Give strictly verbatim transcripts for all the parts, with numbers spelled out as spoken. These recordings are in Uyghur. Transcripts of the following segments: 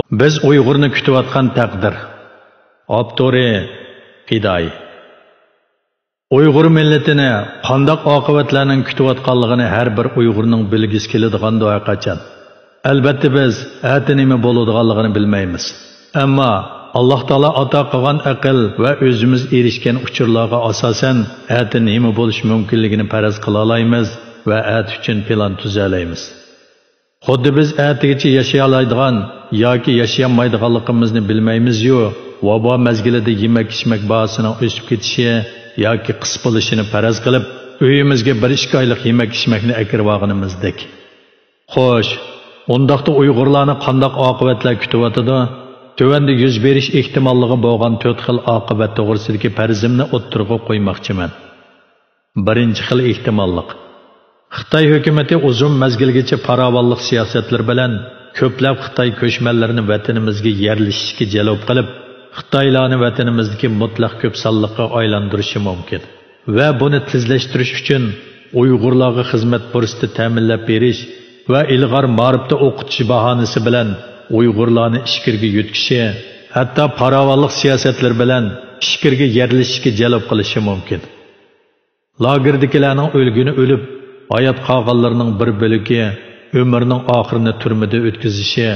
بىز ئۇيغۇرنى كۈتۈۋاتقان تەقدىر. ئاپتورى: خىداي. ئۇيغۇر مىللىتىنى قانداق ئاقىۋەتلەرنىڭ كۈتۈۋاتقانلىقىنى ھەر بىر ئۇيغۇرنىڭ بىلگۈسى كېلىدىغاندۇ ھەرقاچان. ئەلبەتتە، بىز ئەتە نېمە بولىدىغانلىقىنى بىلمەيمىز. ئەمما ئاللاھ تائالا ئاتا قىلغان ئەقىل ۋە ئۆزىمىز ئېرىشكەن ئۇچۇرلارغا ئاساسەن، ئەتە نېمە بولۇشى مۇمكىنلىكىنى پەرەز قىلالايمىز ۋە ئەتە ئۈچۈن پىلان تۈزەلەيمىز. خۇددى بىز ئەتىگىچە ياشىيالايدىغان ياكى ياشىيالمايدىغانلىقىمىزنى بىلمەيمىزيۇ، ۋابا مەزگىلىدە يېمەك-ئىچمەك باھاسىنىڭ ئۆسۈپ كېتىشى ياكى قىس بولۇشىنى پەرەز قىلىپ، ئۆيىمىزگە بىر ئىككى ئايلىق يېمەك-ئىچمەكنى ئەكىرىۋالغىنىمىزدەك. خوش، ئۇنداقتا ئۇيغۇرلارنى قانداق ئاقىۋەتلەر كۈتۈۋاتىدۇ؟ تۆۋەندە يۈز بېرىش ئېھتىماللىقى بولغان تۆت خىل ئاقىۋەت توغرىسىدىكى پەرىزىمنى ئوتتۇرىغا قويماقچىمەن. بىرىنچى خىل ئېھتىماللىق. خىتاي ھۆكۈمىتى ئۇزۇن مەزگىلگىچە پاراۋانلىق سىياسەتلىرى بىلەن كۆپلەپ خىتاي كۆچمەنلىرىنى ۋەتىنىمىزگە يەرلىشىشكە جەلپ قىلىپ، خىتايلارنى ۋەتىنىمىزدىكى مۇتلەق كۆپ سانلىققا ئايلاندۇرۇشى مۇمكىن ۋە بۇنى تېزلەشتۈرۈش ئۈچۈن ئۇيغۇرلارغا خىزمەت پۇرسىتى تەمىنلەپ بېرىش ۋە ئىلغار مائارىپتا ئوقۇتۇش باھانىسى بىلەن ئۇيغۇرلارنى ئىچكىرىگە يۆتكىشى، ھەتتا پاراۋانلىق سىياسەتلىرى بىلەن ئىچكىرىگە يەرلىشىشكە جەلپ قىلىشى مۇمكىن. لاگېردىكىلەرنىڭ ئۆلگىنى ئۆلۈپ، ھايات قالغانلىرىنىڭ بىر بۆلىكى ئۆمرىنىڭ ئاخىرىنى تۈرمىدە ئۆتكۈزۈشى،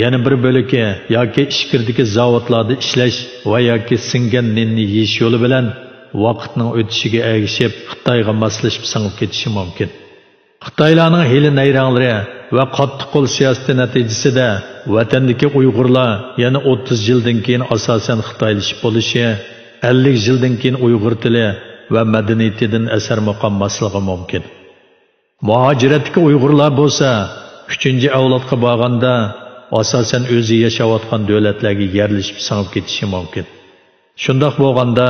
يەنە بىر بۆلىكى ياكى ئىچكىرىدىكى زاۋۇتلاردا ئىشلەش ۋە ياكى سىڭگەن نېنىنى يېيىش يولى بىلەن ۋاقىتنىڭ ئۆتۈشىگە ئەگىشىپ خىتايغا ماسلىشىپ سىڭىپ كېتىشى مۇمكىن. خىتايلارنىڭ ھىيلە-نەيرەڭلىرى ۋە قاتتىق قول سىياسىتى نەتىجىسىدە ۋەتەندىكى ئۇيغۇرلار يەنە ئوتتۇز يىلدىن كېيىن ئاساسەن خىتايلىشىپ بولۇشى، ئەللىك يىلدىن كېيىن ئۇيغۇر تىلى ۋە مەدەنىيىتىدىن ئەسەرمۇ قالماسلىقى مۇمكىن. مۇھاجىرەتتىكى ئۇيغۇرلار بولسا ئۈچىنچى ئەۋلادقا بارغاندا ئاساسەن ئۆزى ياشاۋاتقان دۆلەتلەرگە يەرلىشىپ سىڭىپ كېتىشى مۇمكىن. شۇنداق بولغاندا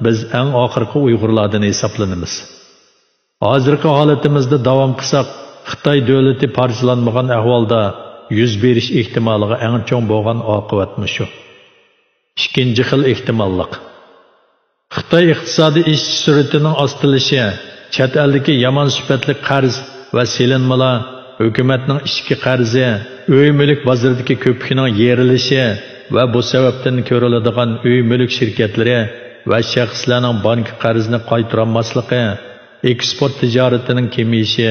بىز ئەڭ ئاخىرقى ئۇيغۇرلاردىن ھېسابلىنىمىز. ھازىرقى ھالىتىمىزدە داۋام قىلساق، خىتاي دۆلىتى پارچىلانمىغان ئەھۋالدا يۈز بېرىش ئېھتىمالىغا ئەڭ چوڭ بولغان ئاقىۋەت مۇشۇ. ئىككىنچى خىل ئېھتىماللىق. خىتاي ئىقتىسادىي ئېشىش سۈرئىتىنىڭ ئاستىلىشى، چەت ئەلدىكى يامان سۈپەتلىك قەرز ۋە سېلىنمىلار، ھۆكۈمەتنىڭ ئىچكى قەرزى، ئۆي مۈلۈك بازىرىدىكى كۆپۈكنىڭ يېرىلىشى ۋە بۇ سەۋەبتىن كۆرۈلىدىغان ئۆي مۈلۈك شىركەتلىرى ۋە شەخسلەرنىڭ بانكا قەرزىنى قايتۇرالماسلىقى، ئېكسپورت تىجارىتىنىڭ كېمىيىشى،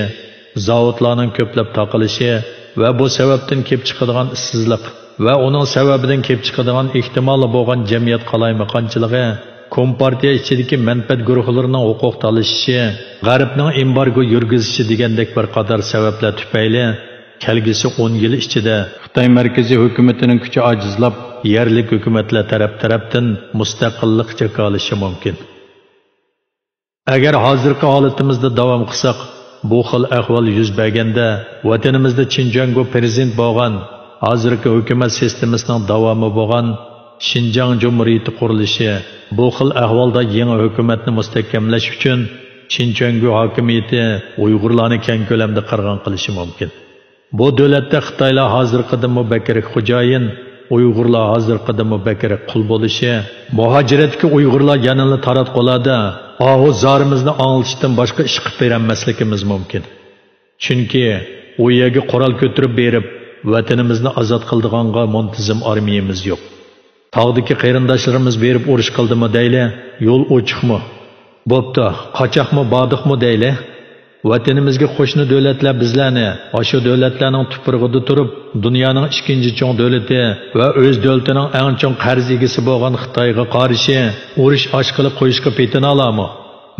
زاۋۇتلارنىڭ كۆپلەپ تاقىلىشى ۋە بۇ سەۋەبتىن كېلىپ چىقىدىغان ئىشسىزلىق ۋە ئۇنىڭ سەۋەبىدىن كېلىپ چىقىدىغان ئېھتىمالى بولغان جەمئىيەت قالايمىقانچىلىقى، كومپارتىيە ئىچىدىكى مەنپەئەت گۇرۇھلىرىنىڭ ھوقۇق تالىشىشى، غەربنىڭ ئېمبارگو يۈرگۈزۈشى دېگەندەك بىر قاتار سەۋەبلەر تۈپەيلى، كەلگۈسى ئون يىل ئىچىدە خىتاي مەركىزىي ھۆكۈمىتىنىڭ كۈچى ئاجىزلاپ، يەرلىك ھۆكۈمەتلەر تەرەپ-تەرەپتىن مۇستەقىللىق جاكارلىشى مۇمكىن. ئەگەر ھازىرقى ھالىتىمىزدە داۋام قىلساق، بۇ خىل ئەھۋال يۈز بەرگەندە، ۋەتىنىمىزدە چىن جۇاڭگو پىرېزىدېنت بولغان، ھازىرقى ھۆكۈمەت سىستېمىسىنىڭ داۋامى بولغان شىنجاڭ جۇمھۇرىيىتى قۇرۇلۇشى، بۇ خىل ئەھۋالدا يېڭى ھۆكۈمەتنى مۇستەھكەملەش ئۈچۈن، چىن جۇاڭگو ھاكىمىيىتى ئۇيغۇرلارنى كەڭ كۆلەمدە قىرغىن قىلىشى مۇمكىن. بۇ دۆلەتتە خىتايلار ھازىرقىدىنمۇ بەكرەك خوجايىن، ئۇيغۇرلار ھازىرقىدىنمۇ بەكرەك قۇل بولۇشى، مۇھاجىرەتتىكى ئۇيغۇرلار يەنىلا تاراتقۇلاردا ئاھۇ زارىمىزنى ئاڭلىتىشتىن باشقا ئىش قىلىپ بېرەلمەسلىكىمىز مۇمكىن. چۈنكى ئۇ يەرگە قورال كۆتۈرۈپ بېرىپ، ۋەتىنىمىزنى ئازاد قىلىدىغانغا مۇنتىزىم ئارمىيەمىز يوق. تاغدىكى قېرىنداشلىرىمىز بېرىپ ئۇرۇش قىلدىمۇ دەيلى، يول ئوچۇقمۇ؟ بوپتۇ، قاچاقمۇ باردۇقمۇ دەيلى؟ ۋەتىنىمىزگە قوشنا دۆلەتلەر بىزلەرنى ئاشۇ دۆلەتلەرنىڭ تۇپرىقىدا تۇرۇپ، دۇنيانىڭ ئىككىنچى چوڭ دۆلىتى ۋە ئۆز دۆلىتىنىڭ ئەڭ چوڭ قەرز ئىگىسى بولغان خىتايغا قارشى ئۇرۇش ئاچقىلى قويۇشقا پېتىنالارمۇ؟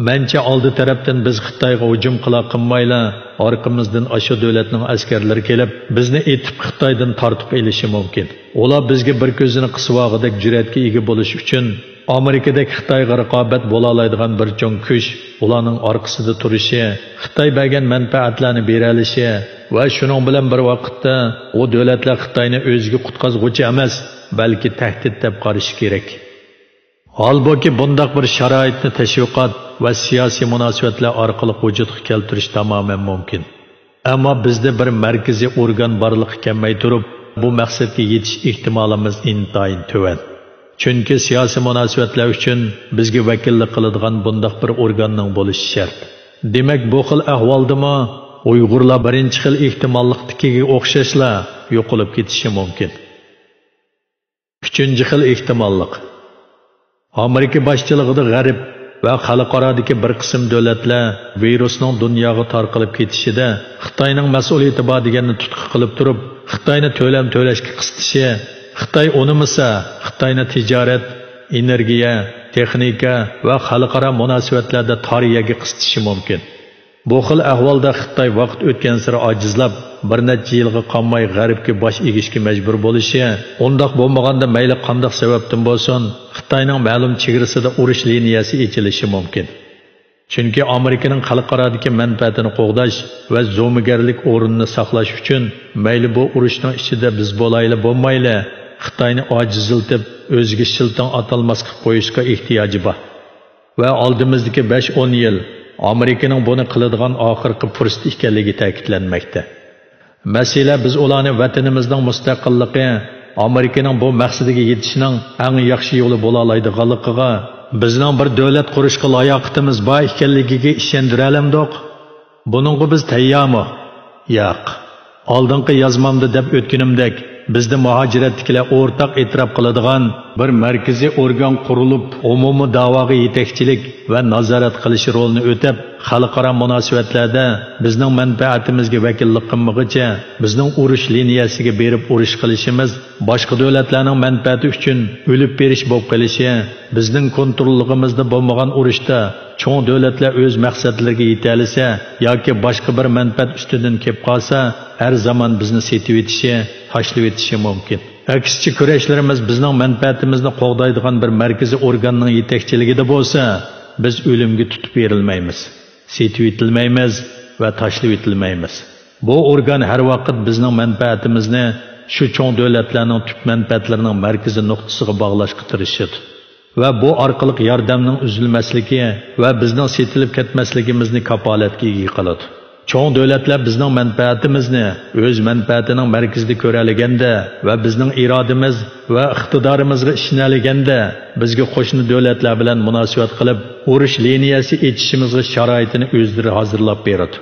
مەنچە ئالدى تەرەپتىن بىز خىتايغا ھۇجۇم قىلا قىلمايلا، ئارقىمىزدىن ئاشۇ دۆلەتنىڭ ئەسكەرلىرى كېلىپ، بىزنى ئېتىپ خىتايدىن تارتۇق ئېلىشى مۇمكىن. ئۇلار بىزگە بىر كۆزىنى قىسىۋالغۇدەك جۈرئەتكە ئىگە بولۇش ئۈچۈن، ئامېرىكىدەك خىتايغا رىقابەت بولالايدىغان بىر چوڭ كۈچ ئۇلارنىڭ ئارقىسىدا تۇرۇشى، خىتاي بەرگەن مەنپەئەتلەرنى بېرەلىشى ۋە شۇنىڭ بىلەن بىر ۋاقىتتا ئۇ دۆلەتلەر خىتاينى ئۆزىگە قۇتقازغۇچى ئەمەس، بەلكى تەھدىت دەپ قارىشى كېرەك. ھالبۇكى، بۇنداق بىر شارائىتنى تەشۋىقات ۋە سىياسىي مۇناسىۋەتلەر ئارقىلىق ۋۇجۇدقا كەلتۈرۈش تامامەن مۇمكىن. ئەمما بىزدە بىر مەركىزىي ئورگان بارلىققا كەلمەي تۇرۇپ، بۇ مەقسەتكە يېتىش ئېھتىمالىمىز ئىنتايىن تۆۋەن. چۈنكى سىياسىي مۇناسىۋەتلەر ئۈچۈن بىزگە ۋەكىللىك قىلىدىغان بۇنداق بىر ئورگاننىڭ بولۇشى شەرت. دېمەك، بۇ خىل ئەھۋالدىمۇ ئۇيغۇرلار بىرىنچى خىل ئېھتىماللىقتىكىگە ئوخشاشلا يوقىلىپ كېتىشى مۇمكىن. ئۈچىنچى خىل ئېھتىماللىق. ئامېرىكا باشچىلىقىدا غەرب ۋە خەلقئارادىكى بىر قىسىم دۆلەتلەر ۋىرۇسنىڭ دۇنياغا تارقىلىپ كېتىشىدە خىتاينىڭ مەسئۇلىيىتى بار دېگەننى تۇتقا قىلىپ تۇرۇپ، خىتاينى تۆلەم تۆلەشكە قىستىشى، خىتاي ئۇنىمىسا، خىتاينى تىجارەت، ئېنېرگىيە، تېخنىكا ۋە خەلقئارا مۇناسىۋەتلەردە تار يەرگە قىستىشى مۇمكىن. بۇ خىل ئەھۋالدا خىتاي ۋاقىت ئۆتكەنسېرى ئاجىزلاپ، بىر نەچچە يىلغا قالماي غەربكە باش ئېگىشكە مەجبۇر بولۇشى، ئۇنداق بولمىغاندا مەيلى قانداق سەۋەبتىن بولسۇن، خىتاينىڭ مەلۇم چېگرىسىدا ئۇرۇش لىنىيەسى ئېچىلىشى مۇمكىن. چۈنكى ئامېرىكىنىڭ خەلقئارادىكى مەنپەئەتىنى قوغداش ۋە زومىگەرلىك ئورنىنى ساقلاش ئۈچۈن، مەيلى بۇ ئۇرۇشنىڭ ئىچىدە بىز بولايلى بولمايلى، خىتاينى ئاجىزلىتىپ، ئۆزىگە شىلتىڭ ئاتالماس قىلىپ قويۇشقا ئېھتىياجى بار. ۋە ئالدىمىزدىكى بەش ئون يىل ئامېرىكىنىڭ بۇنى قىلىدىغان ئاخىرقى پۇرسىتى ئىكەنلىكى تەكىتلەنمەكتە. مەسىلە، بىز ئۇلارنى ۋەتىنىمىزنىڭ مۇستەقىللىقى، ئامېرىكىنىڭ بۇ مەقسىتىگە يېتىشنىڭ ئەڭ ياخشى يولى بولالايدىغانلىقىغا، بىزنىڭ بىر دۆلەت قۇرۇشقا لاياقىتىمىز بار ئىكەنلىكىگە ئىشەندۈرەلەمدۇق؟ بۇنىڭغا بىز تەييارمۇ؟ ياق. ئالدىنقى يازمامدا دەپ ئۆتكىنىمدەك، بىزدە مۇھاجىرەتتىكىلەر ئورتاق ئېتىراپ قىلىدىغان بىر مەركىزىي ئورگان قۇرۇلۇپ، ئومۇمىي داۋاغا يېتەكچىلىك ۋە نازارەت قىلىش رولىنى ئۆتەپ، خەلقئارا مۇناسىۋەتلەردە بىزنىڭ مەنپەئەتىمىزگە ۋەكىللىك قىلمىغۇچە، بىزنىڭ ئۇرۇش لىنىيەسىگە بېرىپ ئۇرۇش قىلىشىمىز، باشقا دۆلەتلەرنىڭ مەنپەئەتى ئۈچۈن ئۆلۈپ بېرىش بولۇپ قېلىشى، بىزنىڭ كونتروللۇقىمىزدا بولمىغان ئۇرۇشتا چوڭ دۆلەتلەر ئۆز مەقسەتلىرىگە يېتەلىسە ياكى باشقا بىر مەنپەئەت ئۈستىدىن كېلىپ قالسا، ھەر زامان بىزنى سېتىۋېتىشى، تاشلىۋېتىشى مۇمكىن. ئەكسىچە، كۈرەشلىرىمىز بىزنىڭ مەنپەئەتىمىزنى قوغدايدىغان بىر مەركىزىي ئورگاننىڭ يېتەكچىلىكىدە بولسا، بىز ئۆلۈمگە تۇتۇپ بېرىلمەيمىز، سېتىۋېتىلمەيمىز ۋە تاشلىۋېتىلمەيمىز. بۇ ئورگان ھەر ۋاقىت بىزنىڭ مەنپەئەتىمىزنى شۇ چوڭ دۆلەتلەرنىڭ تۈپ مەنپەئەتلىرىنىڭ مەركىزىي نۇقتىسىغا باغلاشقا تىرىشىدۇ. ۋە بۇ ئارقىلىق ياردەمنىڭ ئۈزۈلمەسلىكى ۋە بىزنىڭ سېتىلىپ كەتمەسلىكىمىزنى كاپالەتكە ئىگە قىلىدۇ. چوڭ دۆلەتلەر بىزنىڭ مەنپەئەتىمىزنى ئۆز مەنپەئەتىنىڭ مەركىزىدە كۆرەلىگەندە ۋە بىزنىڭ ئىرادىمىز ۋە ئىقتىدارىمىزغا ئىشىنەلىگەندە، بىزگە قوشنا دۆلەتلەر بىلەن مۇناسىۋەت قىلىپ، ئۇرۇش لىنىيەسى ئېچىشىمىزغا شارائىتىنى ئۆزلىرى ھازىرلاپ بېرىدۇ.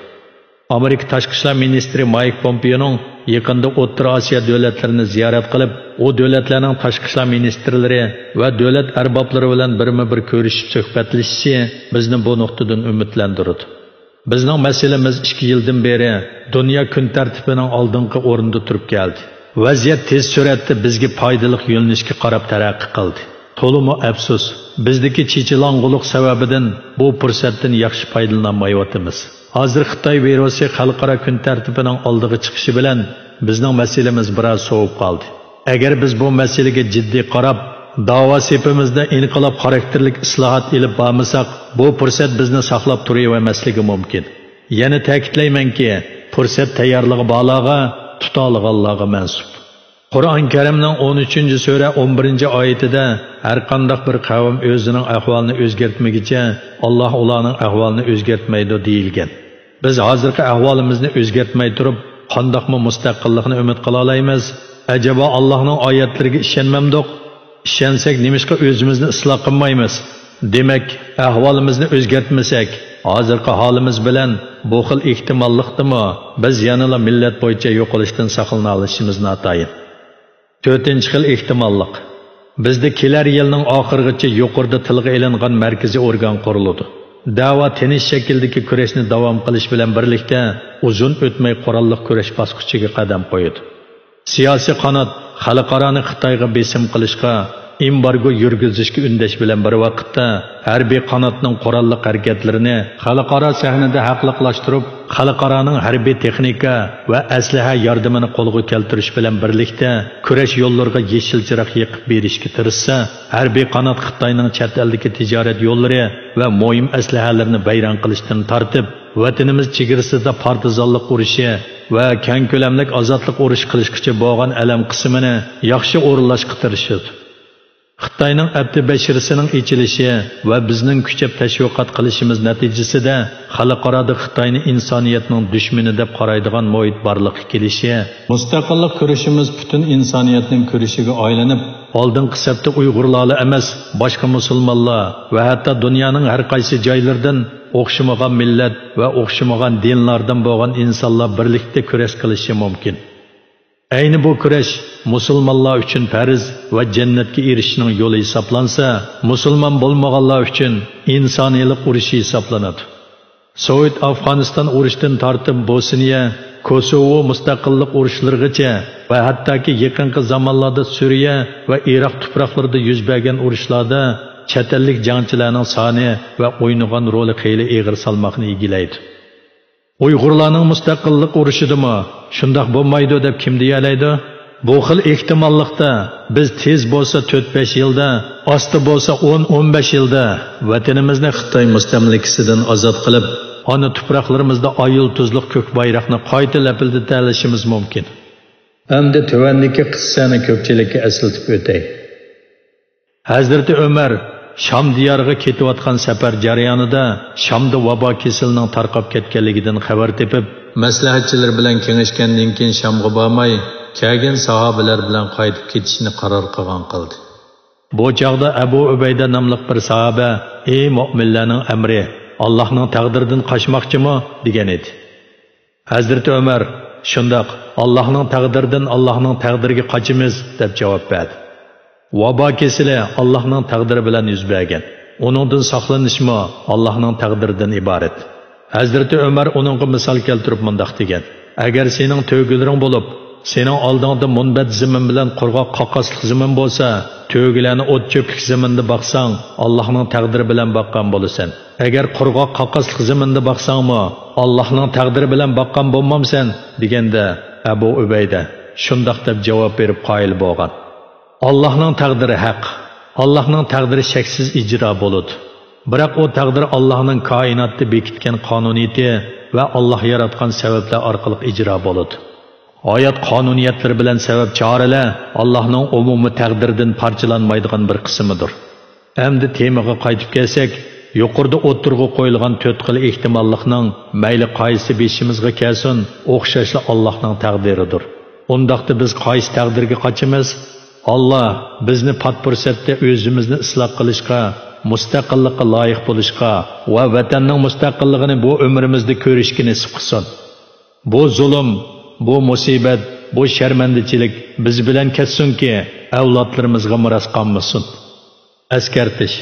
ئامېرىكا تاشقى ئىشلار مىنىستىرى مايك پومپېيونىڭ يېقىندا ئوتتۇرا ئاسىيا دۆلەتلىرىنى زىيارەت قىلىپ، ئۇ دۆلەتلەرنىڭ تاشقى ئىشلار مىنىستىرلىرى ۋە دۆلەت ئەربابلىرى بىلەن بىرمۇ بىر كۆرۈشۈپ سۆھبەتلىشىشى بىزنى بۇ نۇقتىدىن ئۈمىدلەندۈرىدۇ. بىزنىڭ مەسىلىمىز ئىككى يىلدىن بېرى دۇنيا كۈن تەرتىپىنىڭ ئالدىنقى ئورنىدا تۇرۇپ كەلدى. ۋەزىيەت تېز سۈرئەتتە بىزگە پايدىلىق يۆنىلىشكە قاراپ تەرەققىي قىلدى. تولىمۇ ئەپسۇس، بىزدىكى چېچىلاڭغۇلۇق سەۋەبىدىن بۇ پۇرسەتتىن ياخشى پايدىلىنالمايۋاتىمىز. ھازىر خىتاي ۋىرۇسى خەلقئارا كۈن تەرتىپىنىڭ ئالدىغا چىقىشى بىلەن بىزنىڭ مەسىلىمىز بىراز سوۋۇپ قالدى. ئەگەر بىز بۇ مەسىلىگە جىددىي قاراپ، داۋا سېپىمىزدە ئىنقىلاب خاراكتېرلىك ئىسلاھات ئېلىپ بارمىساق، بۇ پۇرسەت بىزنى ساقلاپ تۇرۇۋەرمەسلىكى مۇمكىن. يەنە تەكىتلەيمەنكى، پۇرسەت تەييارلىقى بارلارغا، تۇتالىغانلارغا مەنسۇپ. قۇرئان كەرىمنىڭ ئون ئۈچىنچى سۈرە ئون بىرىنچى ئايىتىدە، ھەرقانداق بىر قەۋم ئۆزىنىڭ ئەھۋالىنى ئۆزگەرتمىگىچە، ئاللاھ ئۇلارنىڭ ئەھۋالىنى ئۆزگەرتمەيدۇ، دېيىلگەن. بىز ھازىرقى ئەھۋالىمىزنى ئۆزگەرتمەي تۇرۇپ، قانداقمۇ مۇستەقىللىقنى ئۈمىد قىلالايمىز؟ ئەجەبا ئاللاھنىڭ ئايەتلىرىگە ئىشەنمەمدۇق؟ ئىشەنسەك، نېمىشقا ئۆزىمىزنى ئىسلاھ قىلمايمىز؟ دېمەك، ئەھۋالىمىزنى ئۆزگەرتمىسەك، ھازىرقى ھالىمىز بىلەن بۇ خىل ئېھتىماللىقتىمۇ بىز يەنىلا مىللەت بويىچە يوقىلىشتىن ساقلىنالىشىمىز ناتايىن. تۆتىنچى خىل ئېھتىماللىق. بىزدە كېلەر يىلنىڭ ئاخىرىغىچە يۇقىرىدا تىلغا ئېلىنغان مەركىزىي ئورگان قۇرۇلىدۇ. دەۋا تىنچ شەكىلدىكى كۈرەشنى داۋام قىلىش بىلەن بىرلىكتە، ئۇزۇن ئۆتمەي قوراللىق كۈرەش باسقۇچىغا قەدەم قويىدۇ. سىياسىي قانات خەلقئارانى خىتايغا بېسىم قىلىشقا، ئېمبارگو يۈرگۈزۈشكە ئۈندەش بىلەن بىر ۋاقىتتا، ھەربىي قاناتنىڭ قوراللىق ھەرىكەتلىرىنى خەلقئارا سەھنىدە ھەقلىقلاشتۇرۇپ، خەلقئارانىڭ ھەربىي تېخنىكا ۋە ئەسلىھە ياردىمىنى قولغا كەلتۈرۈش بىلەن بىرلىكتە، كۈرەش يوللىرىغا يېشىل چىراغ يېقىپ بېرىشكە تىرىشسا، ھەربىي قانات خىتاينىڭ چەت ئەلدىكى تىجارەت يوللىرى ۋە مۇھىم ئەسلىھەلىرىنى ۋەيران قىلىشتىن تارتىپ، ۋەتىنىمىز چېگرىسىدا پارتىزانلىق ئۇرۇشى ۋە كەڭ كۆلەملىك ئازادلىق ئۇرۇشى قىلىشقىچە بولغان ئەلەم قىسمىنى ياخشى ئورۇنلاشقا تىرىشىدۇ. خىتاينىڭ ئەپتى بەشىرىسىنىڭ ئېچىلىشى ۋە بىزنىڭ كۈچەپ تەشۋىقات قىلىشىمىز نەتىجىسىدە، خەلقئارادا خىتاينى ئىنسانىيەتنىڭ دۈشمىنى دەپ قارايدىغان مۇھىت بارلىققا كېلىشى، مۇستەقىللىق كۈرىشىمىز پۈتۈن ئىنسانىيەتنىڭ كۈرىشىگە ئايلىنىپ، ئالدىنقى سەپتە ئۇيغۇرلارلا ئەمەس، باشقا مۇسۇلمانلار ۋە ھەتتا دۇنيانىڭ ھەر قايسى جايلىرىدىن ئوخشىمىغان مىللەت ۋە ئوخشىمىغان دىنلاردىن بولغان ئىنسانلار بىرلىكتە كۈرەش قىلىشى مۇمكىن. ئەينى بۇ كۈرەش مۇسۇلمانلار ئۈچۈن پەرز ۋە جەننەتكە ئېرىشىشنىڭ يولى ھېسابلانسا، مۇسۇلمان بولمىغانلار ئۈچۈن ئىنسانىيلىق ئۇرۇشى ھېسابلىنىدۇ. سوۋېت ئافغانىستان ئۇرۇشىدىن تارتىپ بوسنىيە، كوسوۋو مۇستەقىللىق ئۇرۇشلىرىغىچە ۋە ھەتتاكى يېقىنقى زامانلاردا سۈرىيە ۋە ئىراق تۇپراقلىرىدا يۈز بەرگەن ئۇرۇشلاردا چەت ئەللىك جەڭچىلەرنىڭ سانى ۋە ئوينىغان رولى خېلى ئېغىر سالماقنى ئىگىلەيدۇ. ئۇيغۇرلارنىڭ مۇستەقىللىق ئۇرۇشىدىمۇ شۇنداق بولمايدۇ دەپ كىم دېيەلەيدۇ؟ بۇ خىل ئېھتىماللىقتا بىز تېز بولسا تۆت بەش يىلدا، ئاستا بولسا ئون ئون بەش يىلدا ۋەتىنىمىزنى خىتاي مۇستەملىكىسىدىن ئازاد قىلىپ، ئانا تۇپراقلىرىمىزدا ئاي يۇلتۇزلۇق كۆك بايراقنى قايتا لەپىلدىتەلىشىمىز مۇمكىن. ئەمدى تۆۋەندىكى قىسسەنى كۆپچىلىككە ئەسلىتىپ ئۆتەي. ھەزرىتى ئۆمەر شام دىيارىغا كېتىۋاتقان سەپەر جەريانىدا شامدا ۋابا كېسىلىنىڭ تارقاپ كەتكەنلىكىدىن خەۋەر تېپىپ، مەسلىھەتچىلىرى بىلەن كېڭەشكەندىن كېيىن شامغا بارماي، كەلگەن ساھابىلەر بىلەن قايتىپ كېتىشنى قارار قىلغان قىلدى. بۇ چاغدا ئەبۇ ئۈبەيدە ناملىق بىر ساھابە، ئى مۆمىنلەرنىڭ ئەمىرى، ئاللاھنىڭ تەقدىرىدىن قاچماقچىمۇ؟ دېگەن ئىدى. ھەزرىتى ئۆمەر، شۇنداق، ئاللاھنىڭ تەقدىرىدىن ئاللاھنىڭ تەقدىرىگە قاچىمىز، دەپ جاۋاب بەردى. ۋابا كېسىلى ئاللاھنىڭ تەقدىرى بىلەن يۈز بەرگەن. ئۇنىڭدىن ساقلىنىشمۇ ئاللاھنىڭ تەقدىرىدىن ئىبارەت. ھەزرىتى ئۆمەر ئۇنىڭغا مىسال كەلتۈرۈپ مۇنداق دېگەن، ئەگەر سېنىڭ تۆگىلىرىڭ بولۇپ، سېنىڭ ئالدىڭدا مۇنبەت زېمىن بىلەن قۇرغاق قاقاسلىق زېمىن بولسا، تۆگىلەرنى ئوت-چۆپلۈك زېمىندا باقساڭ، ئاللاھنىڭ تەقدىرى بىلەن باققان بولىسەن. ئەگەر قۇرغاق قاقاسلىق زېمىندا باقساڭمۇ، ئاللاھنىڭ تەقدىرى بىلەن باققان بولمامسەن؟ دېگەندە، ئەبۇ ئۈبەيدە شۇنداق دەپ جاۋاب بېرىپ قايىل بولغان. ئاللاھنىڭ تەقدىرى ھەق. ئاللاھنىڭ تەقدىرى شەكسىز ئىجرا بولىدۇ. بىراق ئۇ تەقدىر ئاللاھنىڭ كائىناتتا بېكىتكەن قانۇنىيىتى ۋە ئاللاھ ياراتقان سەۋەبلەر ئارقىلىق ئىجرا بولىدۇ. ھايات قانۇنىيەتلىرى بىلەن سەۋەب چارىلەر ئاللاھنىڭ ئومۇمىي تەقدىرىدىن پارچىلانمايدىغان بىر قىسمىدۇر. ئەمدى تېمىغا قايتىپ كەلسەك، يۇقىرىدا ئوتتۇرىغا قويۇلغان تۆت خىل ئېھتىماللىقنىڭ مەيلى قايسى بېشىمىزغا كەلسۇن، ئوخشاشلا ئاللاھنىڭ تەقدىرىدۇر. ئۇنداقتا بىز قايسى تەقدىرگە قاچىمىز؟ ئاللاھ بىزنى پات پۇرسەتتە ئۆزىمىزنى ئىسلاھ قىلىشقا، مۇستەقىللىققا لايىق بولۇشقا ۋە ۋەتەننىڭ مۇستەقىللىقىنى بۇ ئۆمرىمىزدە كۆرۈشكە نېسىپ قىلسۇن. بۇ زۇلۇم، بۇ مۇسىبەت، بۇ شەرمەندىچىلىك بىز بىلەن كەتسۇنكى، ئەۋلادلىرىمىزغا مىراس قالمىسۇن. ئەسكەرتىش.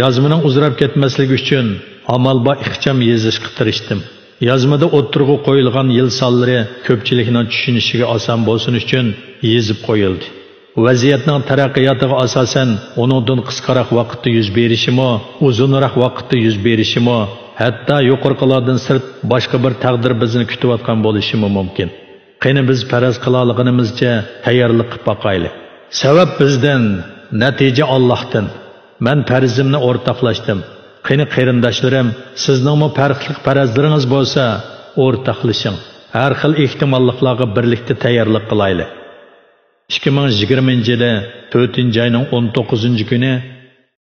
يازمىنىڭ ئۇزىراپ كەتمەسلىكى ئۈچۈن ئامال بار ئىخچام يېزىشقا تىرىشتىم. يازمىدا ئوتتۇرىغا قويۇلغان يىل سانلىرى كۆپچىلىكنىڭ چۈشىنىشىگە ئاسان بولسۇن ئۈچۈن يېزىپ قويۇلدى. ۋەزىيەتنىڭ تەرەققىياتىغا ئاساسەن، ئۇنىڭدىن قىسقىراق ۋاقىتتا يۈز بېرىشىمۇ، ئۇزۇنراق ۋاقىتتا يۈز بېرىشىمۇ، ھەتتا يۇقىرىقىلاردىن سىرت باشقا بىر تەقدىر بىزنى كۈتۈۋاتقان بولۇشىمۇ مۇمكىن. قېنى بىز پەرەز قىلالىغىنىمىزچە تەييارلىق قىلىپ باقايلى. سەۋەب بىزدىن، نەتىجە ئاللاھتىن. مەن پەرىزىمنى ئورتاقلاشتىم. قېنى قېرىنداشلىرىم، سىزنىڭمۇ پەرقلىق پەرەزلىرىڭىز بولسا، ئورتاقلىشىڭ. ھەر خىل ئېھتىماللىقلارغا بىرلىكتە تەييارلىق قىلايلى. ئىككى مىڭ يىگىرمىنچى يىلى تۆتىنچى ئاينىڭ ئون توققۇزىنچى كۈنى